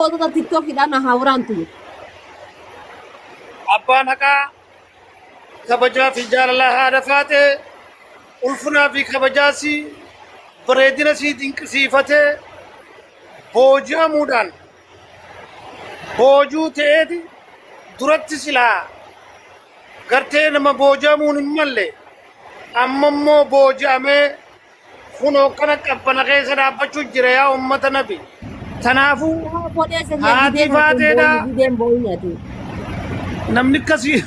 Gootota TikTokiidhaan na haa waraantu jedhe. Abbaan haqaa kabajaa fi jaalalaa haadha faatee ulfinaa fi kabajaasii bareedina sii dinqisiifatee booji'amuudhaan boojuu ta'eeti duratti silaa gartee nama booji'amuun hin malle amma immoo booji'amee Kunoo kana qabbana keessa dhaabbachuu jira yaa ummata nabi. Tanaafuu haati faateedha Dideen boo'in ati. namni akkasii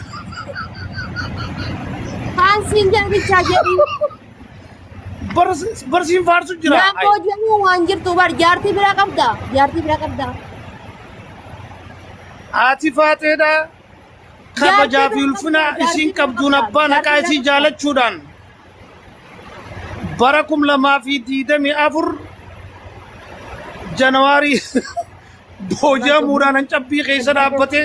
Kaan siin jedhu bichaa jedhi. barsiin faarsu jira. Naan booji'amuu waan jirtu bar jaartii biraa qabda. Jaartii biraa qabda. Haati faateedha kabajaa Jaartii fi biraa ulfina qabda. Jaartii isiin biraa qabduun qabda. abbaan haqaa Jaartii isii biraa qabda. jaalachuudhaan bara 2024 Janawaarii booji'amuudhaan hancabbii keessa dhaabbatee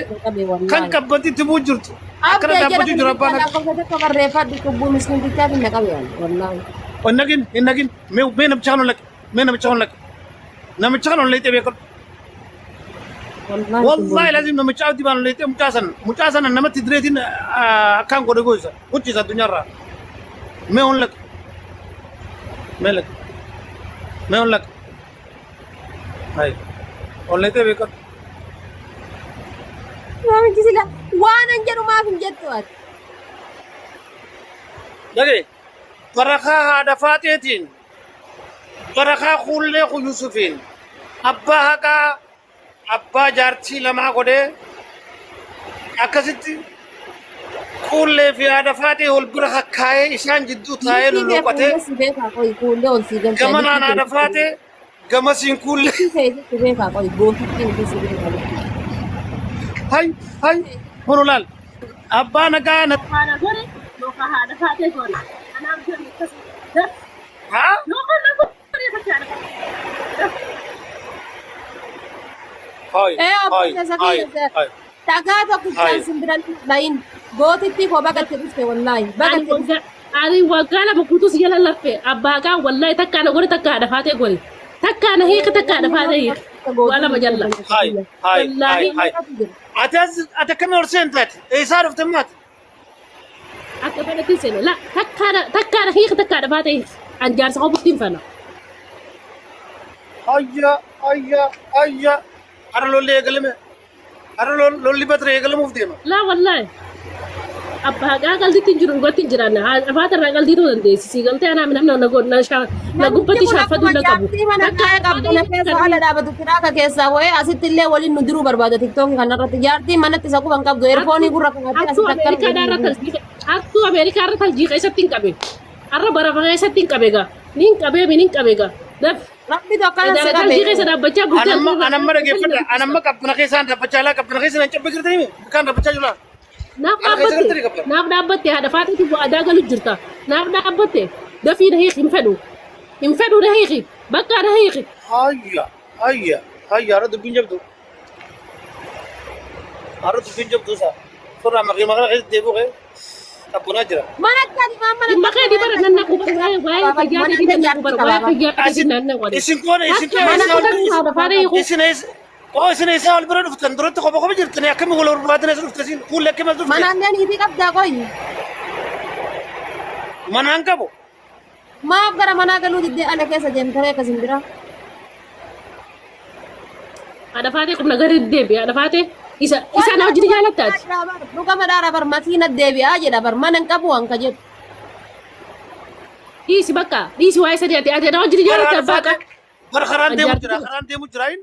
kan qabbatitti buu jirtu. Akkana Abdee jala dhaabbachuu jira abbaan akka. lakkoofsa tokko barreeffadhu cubbuu miskiintichaaf hin naqabe wallaahi. Hin naqin hin naqin mee mee namicha kana laqi mee namicha kana laqi namicha kana leexee beekadhu. Wallaahi Wallaahi lazim namicha abdii baan leexee mucaa sana mucaa sana namatti direetiin akkaan godhe gosa gochisa addunyaarraa. Mee on laqi mee laqi mee on laqi. Hai on leexee beekadhu. Namichi sila waan an jedhu maaf hin jettu ati. Dhagee barakaa haadha faaxeetiin barakaa kuullee Yusufiin abbaa haqaa abbaa jaartii lamaa godhee akkasitti kuullee fi haadha faaxee wal bira hakkaayee isaan jidduu taa'ee Likkii kee lulluuqatee fuullee si beekaa qoy fuullee ol sii galcha. gamanaan Likkii haadha kee faaxee gamasiin kuullee likkii kee si beekaa qoy gootittiin si beekaa likkii. hay hay kun laal abbaa nagaa na Haadha gore yookaan haadha faatee gore. Kanaaf jedhu akkasuma. Daf haa yookaan na gore fakkii haadha faatee. Daf. hay Ee hay obboleessa hay kiyya hay dhagaa tokkichaan hay simbiran dhayin gootittii koo bagatti dhufte wallaahi Ani bagatti dhufte. waggaa ani waggaa lama guutuu si jala laffe abbaa gaa wallahi takkaa na gore takkaa haadha faatee gore. Takkaa na hiika takkaa haadha faatee hiika. Waa lama jalla. hay hay hay Wallaahi hay ati as ati akkamii ol seentaati eessaa dhufte maati akka fedhetti seene la takkaa na takkaa na hiika takkaa haadha faatee hiika. An jaarsa koo buttiin fana. Ayya ayya ayya har'a lolli eegalame har'a lolli badre eegalamuuf deema. Laa wallaahi. Abbaa haqaa qaldiitti hin jiru dhugatti hin jiraanne. Haadha irraa qaldii ta'uu dandeessi. Sii galtee anaa namni na na na Namichi gubbatti kun shaaffatu akkuma na qabu. jaartii mana Takka kaaya qabbana keessa haala dhaabatu firaaka keessaa wa'ee asitti illee waliin nu diruu barbaada tiktookii kanarratti jaartiin manatti isa quban qabdu eerfoonii gurra kaa'attee Hattuu asitti akkana Ameerikaadhaa irra godhu. taljiiqa hattuu Ameerikaa irra taljiiqa isatti hin qabe. Har'a barafa keessatti hin qabe gaa. Ni hin qabee mi ni hin qabe gaa. Daf. Rabbi tokko si Edaara qabe. taljii keessa dhaabbachaa bultee Anamma harka anamma dhageeffadha anamma qabbana keessaan dhaabbachaa laa qabbana keessa nan cabbe jirtanii kan dhaabbachaa jiru laa. Naaf Ala keessa dhaabbatte. gartanii qabbana. Naaf dhaabbatte haadha faateeti waadaa galu jirta. Naaf dhaabbatte. Dafii na hiiki hin fedhu. Hin fedhu na hiiki. Bakka na hiiki. Hayya hayya hayya har'a dubbiin jabdu har'a dubbiin jabdu isaa surraa maqii maqaa keessa deebi'u kee qabbanaa jira. Manatti ati maan mana Dhimma kee dibara nan naqu bara waa'ee waa'ee fayyaa keetii nan naqu bara waa'ee fayyaa keetii Asin nan naqu ani. isin koon isin Akka koo mana eessaa ol kotatti haadha faana hiiku. isin eessa koo isin eessaa ol bira dhuftan duratti kopha kopha jirtanii akkami wal barbaadan as dhufte isin kuulli akkami as dhufte Manaan niitii qabdaa qoyi. manaan qabu. Maaf gara manaa galuu diddee ala keessa deemtaree akkas hin bira. Haadha faatee qubna gadi deebi haadha faatee isa isa na wajjin jaalattaati. Dhugama dhaara bar makiina deebi'aa jedha bar mana hin qabu hanka jedhu. Dhiisi bakka dhiisi waa'ee sadii ati ati na wajjin jaalatta abbaa qaba. Bar karaan deemu jira karaan deemu jira hin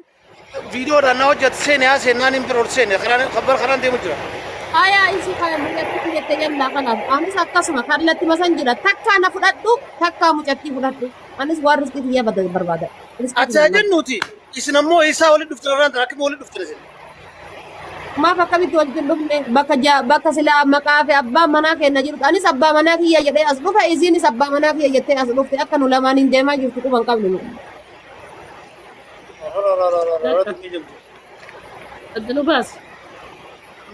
viidiyoodhaan na hojjete seene haa seennaan hin bira ol seene karaan bar karaan deemu jira. Ayaa isi kana mucattii jette yallaa kanaaf anis akkasuma kallatti masan jira takkaa na fudhadhu takkaa mucattii fudhadhu anis waan riskii tiyya barbaada. Riskii Ati tiyya haa jennuuti isin ammoo eessaa walitti dhuftan irraan tan akkami walitti dhuftan isin. Maaf akkamitti walitti hin dhufne bakka bakka silaa maqaa fi abbaan manaa keenya jiru anis abbaa manaa kiyya jedhee as dhufe isiinis abbaa manaa kiyya jettee as dhufte akka nu lamaan hin deemaa jirtu quban qabnu nu. Adda nu baasi.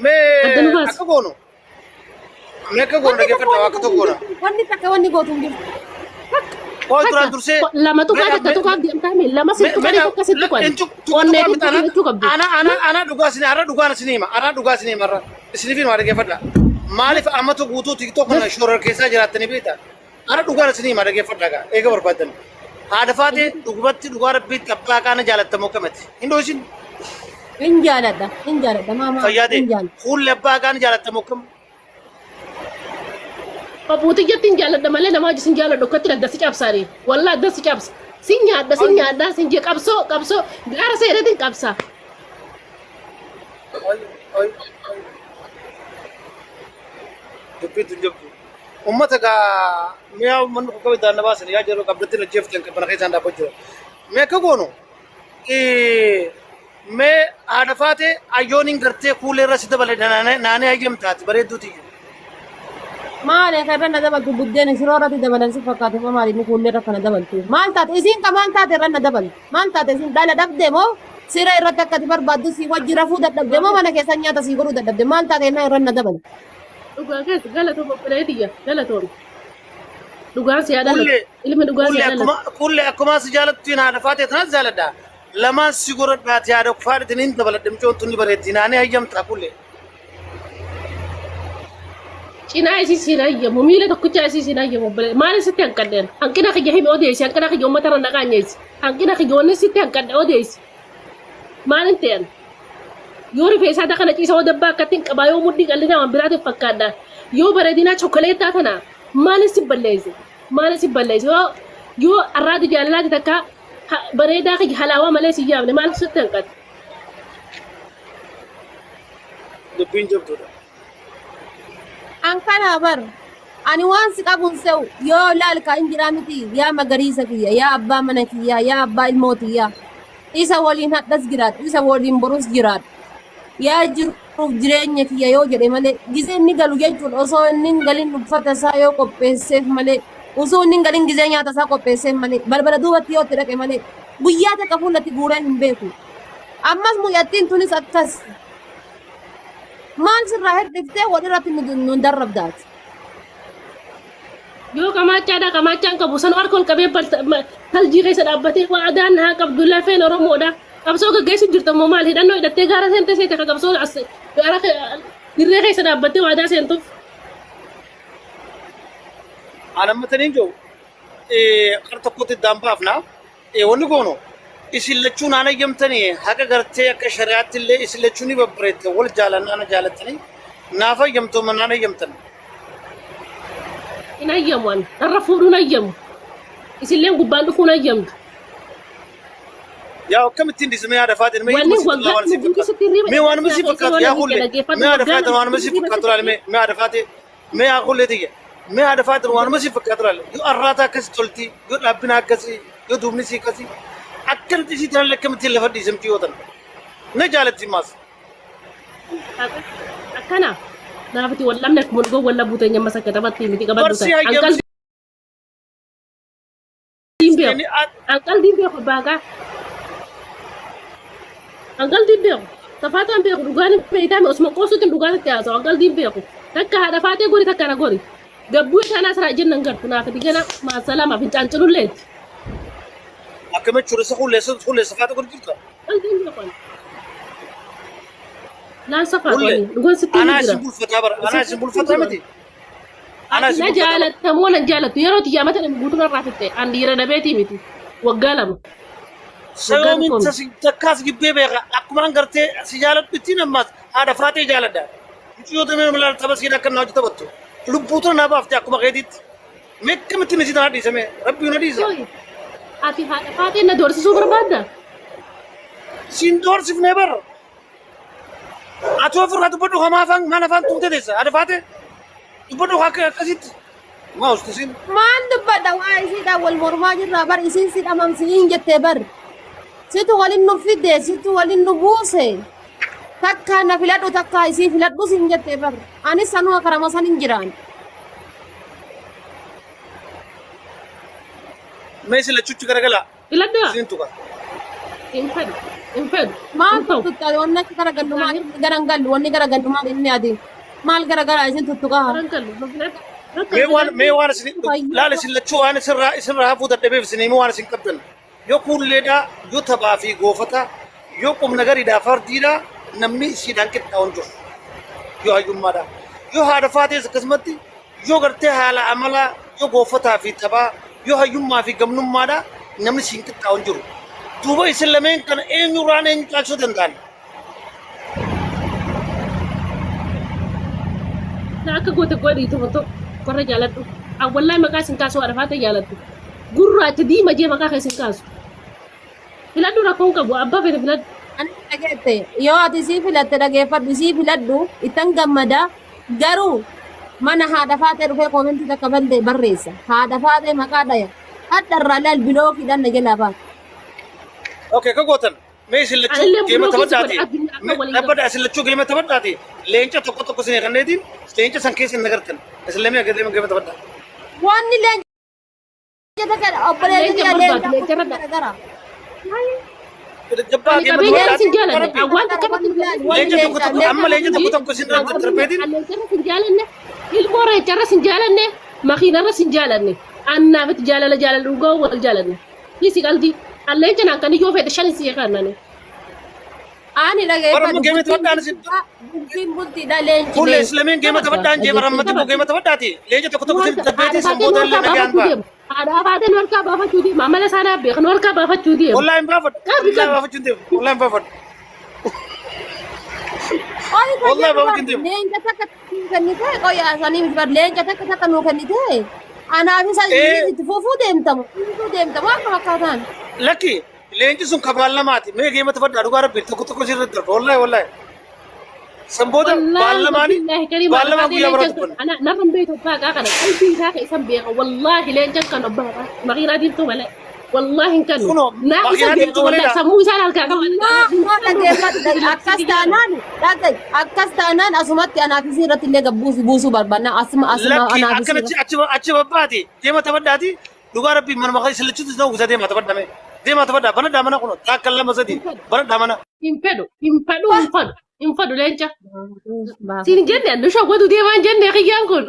Mee Adda nu baasi. akka goonu mee akka goonu Wanni takka dhaggeeffadha wanni akka gootu tokko hin goona. jirtu. Wanni takka wanni gootu hin jirtu. Qoy duraan Takka dursee lama tuqaa mee takka tuqaa deemtaame lama si tuqanii takka si tuqan. Onnee miti tuquu jechuu qabdi. ana ana ana dhugaa isin har'a dhugaan isin hima ana dhugaa isin hima har'a isiniif hima dhaggeeffadha. Maaliif amatu guutuu TikTok kana shoror keessaa jiraattanii beektaa? Har'a dhugaan isin hima dhaggeeffadha gaa eega barbaadan. Haadha faatee dhugumatti dhugaa rabbiitti abbaa qaana jaalattamoo kamati. Hin dho'isin Hin jaaladha. Hin jaaladha. Maamaa fayyaa ta'e hin jaaladha. fuulli abbaa qaana jaalattamoo kam. Obbuutiyyatti hin jaalladha malee nama hojii sin jaalladhu akkatti adda si cabsaani. Wallaa adda si cabsa. Sin nyaadha sin nyaadha sin jee qabsoo qabsoo gaara seenatiin qabsa. Dubbiitu hin jirtu. Uummata gaa mi'a uummanni kun qabu daannabaa baasan yaa jiru qabdatti rajjeeftan qabbana keessaan dhaabbachuu jira. Mee akka goonu mee haadha faate ayyooniin gartee kuulee irra si dabale naanee hayyam taati bareedduu tiyya. Maali akka irra na dabaltu buddeena shiroo irratti dabalan si fakkaate moo maali inni kuullee irra kana dabaltu? Maal taate isiin ka maal taate irra na dabaltu? Maal taate isiin dhala dhabde moo siree irratti akka ati barbaaddu si wajji rafuu dadhabde moo mana keessan nyaata si godhuu dadhabde? Maal taate innaa irra na dabaltu? Dhugaa keessa galatoom obboleetiyya galatoom. Dhugaan si haa dhalatu. Kuullee Ilmi dhugaan si kuullee haa dhalatu. akkuma kuullee akkuma si jaalattu haadha faate tanas jaaladha. Lamaan si godhadhaati haadha faadhitiin hin dabaladhe mucoon tunni bareeddi naanee hayyamtaa kuullee. Cinaa isii siin hayyamu miila tokkichaa isii siin hayyamu obboleetti. Maal sitti hanqadheen? Hanqina kiyya himi odeessi hanqina kiyya uummata irra naqaanyeessi. Hanqina kiyya wanni sitti hanqadhe odeessi. Maal hin ta'an? Yoo rifeensaa ta kana ciisa yoo dabbaa akkatti hin qabaa yoo mudhii qal'inaa waan biraatiif fakkaadha. Yoo bareedinaa chokoleettaa tana maal si balleesse? Maal si balleesse? Yoo yoo arraati jaalalaati takka bareedaa kiyya halaawaa malee si yaamne maal sitti hanqate? Dubbiin jabduudha. An kana bar ani waan si qabuun se'u yoo laal ka hin jiraa miti yaa magariisa kiyya yaa abbaa mana kiyyaa yaa abbaa ilmoo tiyyaa isa waliin hadhas jiraadhu isa waliin borus jiraadhu yaa jiruuf jireenya kiyya yoo jedhe malee gizee inni galu jechuun osoo inni hin galin uffata isaa yoo qopheesseef malee osoo inni hin galin gizee nyaata isaa qopheesseef malee balbala duubatti yoo itti dhaqe malee guyyaa takka fuulatti guuree hin beeku. Ammas mucattiin tunis akkas maal sirraa hir'iftee walirratti nu darrabdaati. Yoo qamaachaadha qamaachaan qabu san harka ol qabee taljii keessa dhaabbatee waa adaan haa qabdu lafeen Oromoodha. Qabsoo gaggeessu jirta immoo maal hidhannoo hidhattee gaara seentee seete ka qabsoo as gaara dirree keessa dhaabbattee waadaa seentuuf. Anammataniin jiru qara tokkotti iddaan baafna. Wanni goonu isin lachuu naan hayyamtanii haqa gartee akka shari'aatti illee isin lachuu ni babbareedda wal jaalannaa na jaalattanii naaf hayyamtu ma naan hayyamtan. Hin hayyamu ani. Irra fuudhuun hayyamu. Isilleen gubbaan dhufuun hayyamtu. Yaa akkamittiin dhiise mee haadha faatiin mee Wanni hiikuma sitti waggaa waan si guutuu fakkaatu. sitti hirriba Mee waanuma si dheeressaa fakkaatu keessa yaa waan kulle dhaggeeffadhu mee haadha waggaa faatiin waanuma si hirriba fakkaatu laale mee mee haadha faatiin mee yaa kullee tiyya mee haadha faatiin waanuma si fakkaatu laale yoo arraata akkasi tolti yoo dhaabbina akkasii yoo duubni si akkasii akkanatti isii tanallee akkamittiin lafa dhiisamti yoo tan na jaalatti maas. Akkana naafiti wal dhabne akkuma dhugoo wal dhabuu teenya ammas akka taphatti miti qabadhu Barsii ta'e. hayyamsi Anqaldiin beeku. Anqaldiin beeku abbaagaa. Anqaldiin beeku. Safaataan beeku dhugaan hin beektaame osuma qoosuutiin dhugaan itti haasa'u anqaldiin beeku. Takka haadha faatee gori takka na gori. Gabbuu isaanaa siraa jennan gartu naafiti gana maasalaama fincaan cululleetti. Akkamitti churisa kulleessa kulleessa faata godhu jirta. Qalbiin beeku ani. Laan safaatu Kulle ani dhugaan sitti himu anaa jira. isin bulfataa bara anaa isin bulfataa miti. Anaa Ati isin na bulfataa bara. jaalatta moo nan jaalattu yeroo tiyyaa mata nama guutuu narraa fixxe an dhiira dhabeetii miti waggaa lama waggaa Sayoomin tokko miti. takkaas gibbee beeka akkumaan gartee si jaaladhu ittiin ammaas haadha faatee jaaladha. Mucayyoo tamee nama laala tapha siin akka naa hojii taphattu. Lubbuu tana naa baafte akkuma keetiitti. Mee akkamittiin isii tana dhiisame rabbi na dhiisa. Oi, ati haadha faatee na doorsisuu barbaadda? Siin doorsifnee bar. Ati ofirraa dubbadhu hamaa afaan maal afaan tumte teessa haadha faatee dubbadhu akka akkasitti. Maa ustu siin. Maal dubbadha waa isiidhaan wal mormaa jirra bar isiin si dhamamsiin jettee bar. Situ walin nu fide situ walin nu buuse. Takka na filadhu takka isii filadhu siin jettee bar. Anis sanuma karama san hin jiraan. Mee sila chuchu garagala. Filadhaa? Isin tuqa. Hin fedhu. Hin fedhu. Maal Hin ta'u. tuttuqxa wanni akka garagallu maal inni garangallu wanni garagallu maal inni adi maal garagala isin tuttuqaa. Garan gallu. Nu filadhu. Bakka Mee waan mee filadhu. waan isin laala isin lachuu waan isinirraa hafuu dadhabeef isin himuu waan isin qabdan. Yoo kuulleedhaa, yoo taphaa fi goofata, yoo qubna gariidhaa fardiidhaa namni isiidhaan qixxaa'u hin jiru. Yoo hayyummaadhaa. Yoo haadha faatees akkasumatti yoo gartee haala amalaa, yoo goofataa fi taphaa, yoo hayyummaa fi gamnummaadhaa namni siin qixxaa'u hin jiru. Duuba isin lameen kana eenyurraan eenyu caalchisuu danda'an? Na akka goote godhi tokko tokko warra jaaladhu. An wallahi maqaa isin kaasu haadha faatee jaaladhu. Gurraacha diima jee maqaa kee isin kaasu. Filadhu rakkoon qabu abbaa fedhe filadhu. Ani dhageette yoo ati isii filatte dhageeffadhu isii filadhu ittan gammada garuu mana haadha faatee dhufee koomentii takka balde barreessa haadha faatee maqaa dhaya hadha irraa laal bilookiidhaan na jalaa baata. Okay, ka gootan. Mee isin lachuu Anillee geema buloo keessa taphadhaati. godhe addunyaa akka waliin gahu. Dhabbadha isin lachuu geema taphadhaati. Leenca tokko tokko isin kanneetiin leenca san keessa hin agartan. Isin lamee agartee geema taphadhaa. Wanni leenca takka obboleettii Leenca kiyya barbaadu leenca leenca kun irra garagara. Jabbaa Ani geema qabeenyaan taphadhaati. isin jaalanne Rabbi. waan takka irratti hin Wanni Leenca tokko leenca tokko amma leenca tokko tokko isin irratti darbeetiin Leencarra sin jaalanne ilmoo leencarra sin jaalanne makiinarra sin jaalanne annaafiti jaalala jaalala dhugaa wal jaalanne. Dhisi qaldii. An leenca naan kan iyyoo fedhe shan si kannane. Ani Bara dhageeffadhu amma geema bultiin taphadhaan isin bultiidha bultiin bultiidha leenci fuullee leenca. isin lameen geema taphadhaan jee bara ammatti immoo geema taphadhaati. Leenca tokko tokko isin darbeetiin Haadha san faatee nu booda illee harkaa nagaan baafachuu ba'a. deema. Haadha faatee nu harkaa baafachuu deema. Amala isaanaa beeka nu harkaa baafachuu deema. Wallahi hin baafadhu. Qabi Wallahi qabi. baafachuu hin deemu. Wallahi hin baafadhu. Qoyi kan Wallahi jedhu bar baafachuu hin deemu. leenca takka nuu kennite qoyi asanii miti bar leenca takka takka nuu kennite anaaf isa Ee itti fufuu deemtamu fufuu deemtamu akka fakkaataan. lakki leenci sun kabaan lamaati. Mee geema taphadhaa dhugaa rabbi tokko tokko sirriitti darba. Wallahi wallahi. San booda Wallaahi baallamaani wabillaahi kariim haadha baallamaan faatee guyyaa biraa leencan kun dubbanna. ana narra hin beektu abbaa haqaa kana qalbii isaa keessa beeka wallaahi leencan kan abbaa haqaa makiinaa diimtuu malee wallaahi hin kennu Kunoo naa isa makiinaa beeka diimtuu wallaahi maleedha. sammuu isaan harkaa qaba Maa maa dhaggeeffadhu akkas taanaan dhaga'i akkas taanaan asumatti anaaf isii irratti illee gabbuusu buusuu barbaanna asuma asuma Lakki anaaf isii akkana irratti. achi achi babbaati deema taphadhaati dhugaa rabbi manuma kan isin lachuutti isin uwwisa deema taphadhame deema taphadhaa banadhaa mana kunoo taakka lama sadii banadhaa mana. Hin fedhu hin fedhu hin fedhu hin fedhu leenca siin hin jenne annu shawwatu deemaa hin jenne kiyyaan kun.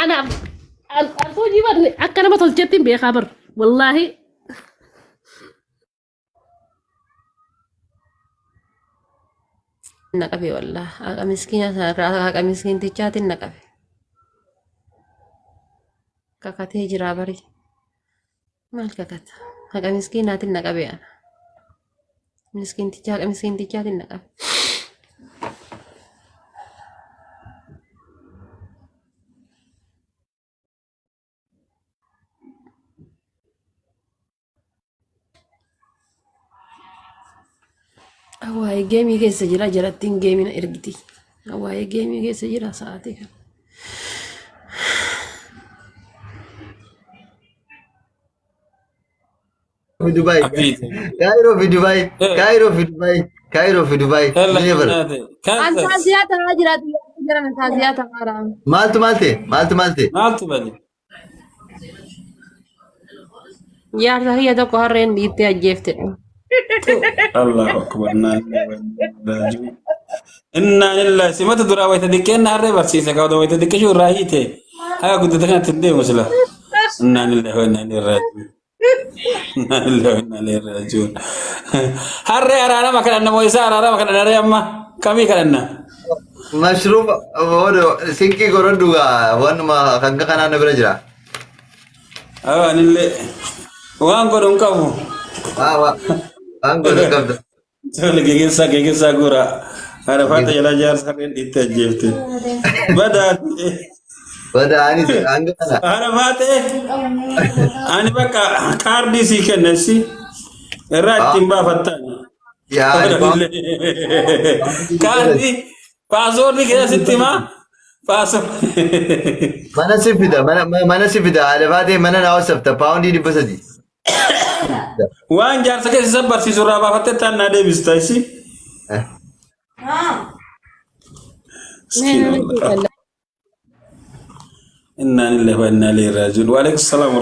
Anaaf an hojii barne akka nama tolchetti hin beekaa bar wallaahi. Na qabe wallah haqa miskiina haqa miskiintichaatiin na qabe kakatee jira bari maal kakata haqa miskiinaatiin na qabe ana miskiintichaa haqa miskiintichaatiin na qabe. Waa'ee geemii keessa jira jalattiin geemina ergiti. Waa'ee geemii keessa jira sa'aatii kana. Fi Dubai. Abid. Cairo fi Dubai. Eh, Cairo fi Dubai. Cairo fi Dubai. Yalla Never. kennaate. Kansas. Antaaziyaa ta'aa jiraatu jiran antaaziyaa ta'aara. Maaltu maal ta'e? Maaltu maal ta'e? Maaltu bade? Jaarsa kiyya tokko harreen dhiittee ajjeeftedha. Allahu akbar. Innaa lillahi. Simata duraa wayita diqqeenna harree barsiise kaawwata wayita diqqishuu irraa hiite. Haga guddate kanatti hin deemu sila. Innaa lillahi wa innaa ilaihi raaji'uun. Innaa lillahi wa innaa ilaihi raaji'uun. Harree araarama kadhanna moo isaa araarama kadhanna harree amma kamii kadhanna? Mashruuba odo sinqii gorodhu gaa wanuma kan kanaa na bira jira. Awwa anillee waan godhu hin qabu. Waa waa waan godhu qabda. Tole gegessaa gegessaa guuraa. Haadha faata jalaa jaarsa harreen dhiitte ajjeefte. Badaa Bada anis hanga kana. haadha faate ani bakka kaardii sii kennessi irraa ittiin baafattaan. Yaa Kaardii paaswoordii keessa sitti himaa paaswoordii. mana si fida mana mana si fida haadha faatee mana naa wasafta paawundii 300. Waan jaarsa keessa isa barsiisu irraa baafattee taan naa deebista isi. Miskiin wallah. Innaa lillahi wa innaa ilaihi raaji'uun. Waalaikum salaam.